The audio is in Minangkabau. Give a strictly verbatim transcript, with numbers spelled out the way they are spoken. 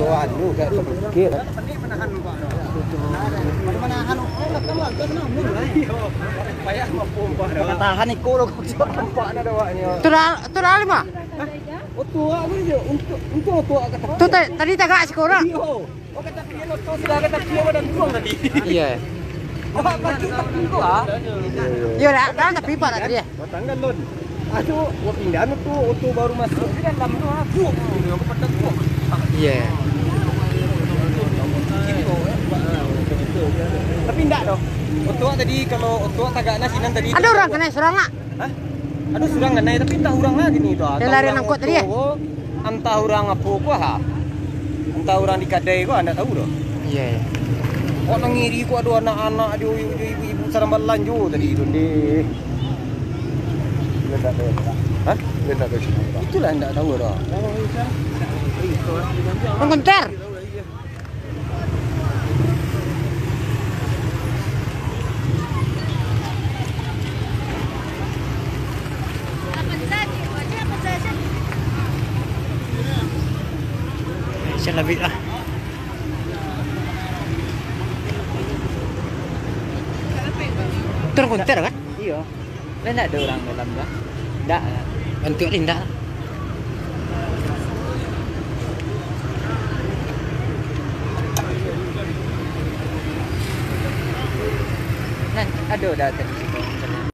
Anu, gak terpikir. Tahan iko lo, nampak dah awaknyo. Tu lah, tu lah lima. Oto awak ni je, untuk, untuk oto awak kata. Tu ta-, tadi tagak sikok nak. Iyo. Oh, kata dia oto sudah kata dia badan kurang tadi. Iya. Awak baju tak pintu ah. Iya, dah, dah tapi pak nak tadi. Batang galon. Aduh, gua pindahan tu, oto baru masuk di dalam tu, ah. Buak, buak, buak, buak, buak. Iya. Tapi ndak doh. Oto tadi, kalau oto tagak nah sinan tadi. Ada orang kena surang, ah? Hah? Aduh, surang kena, tapi entah urang lah gini tu, ah. Yang lari nangkok tadi, eh? Antah urang apo ko ha. Antah urang di kadai ko, ndak tahu doh. Iya, iya. Kok nang iri ko ado anak-anak, ado ibu-ibu sadang balanjo tadi tu, ndeh. Hah? Itulah ndak tahu doh. Menggentar. Siap lah, Bik, lah. Turun konter, kan? Iyo. Lah, ndak ado urang dalam tu, ah? Ndak, ah. Bantuak ni ndak. Nan, ado dah tadi.